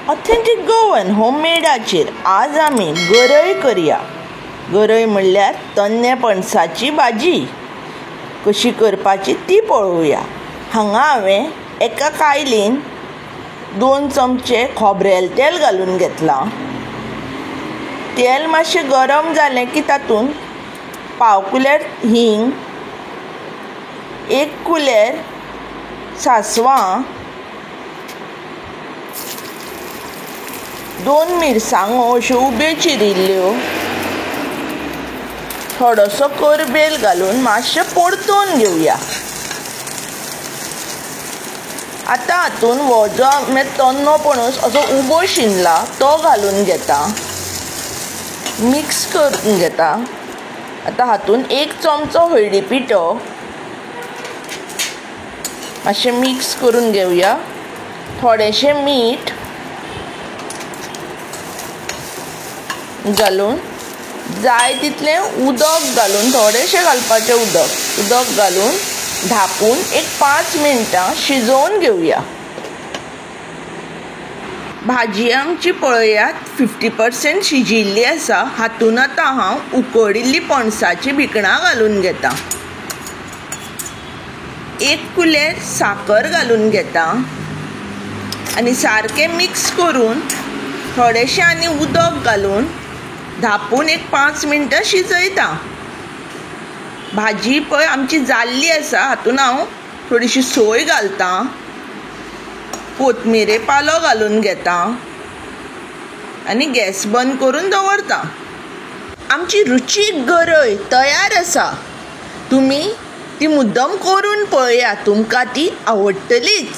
Authentic Goan होममेडाचेर आज आमी गरय करया. गरय म्हणल्यार तन्ने पणसाची भाजी कशी करपाची ती पळोवया. हांगा हांवें एका कायलीन 2 चमचे खोबरेल तेल घालून घेतलां. तेल मातशें गरम जालें की तातूंत पाव कुलेर हिंग, 1 कुलेर सासवां, 2 मिरसांगो अश्यो उब्यो चिरिल्ल्यो, थोडोसो करबेल घालून मातशें परतून घेवया. आतां हातूंत हो जो आमी तन्नो पणस असो उबो शिनला तो घालून घेता, मिक्स करून घेता. आतां हातूंत 1 चमचो हळदी पिठो, मातशें मिक्स करून घेवया. थोडेशें मीठ घालून जाय तितलें उदक घालून, थोडेशें घालपाचें उदक घालून धापून एक 5 मिनटां शिजोवन घेवया. भाजी आमची पळयात 50% शिजिल्ली आसा. हातूंत आतां हांव उकडिल्ली पणसाची भिकणां घालून घेता, 1 कुलेर साकर घालून घेता आनी सारकें मिक्स करून थोडेशें आनी उदक घालून धापून एक 5 मिनटां शिजयता. भाजी पळय आमची जाल्ली आसा. हातूंत हांव थोडीशी सोय घालता, कोथमिरे पालो घालून घेता आनी गॅस बंद करून दवरता. आमची रुचीक गरय तयार आसा. तुमी ती मुद्दम करून पळया, तुमकां ती आवडटलीच.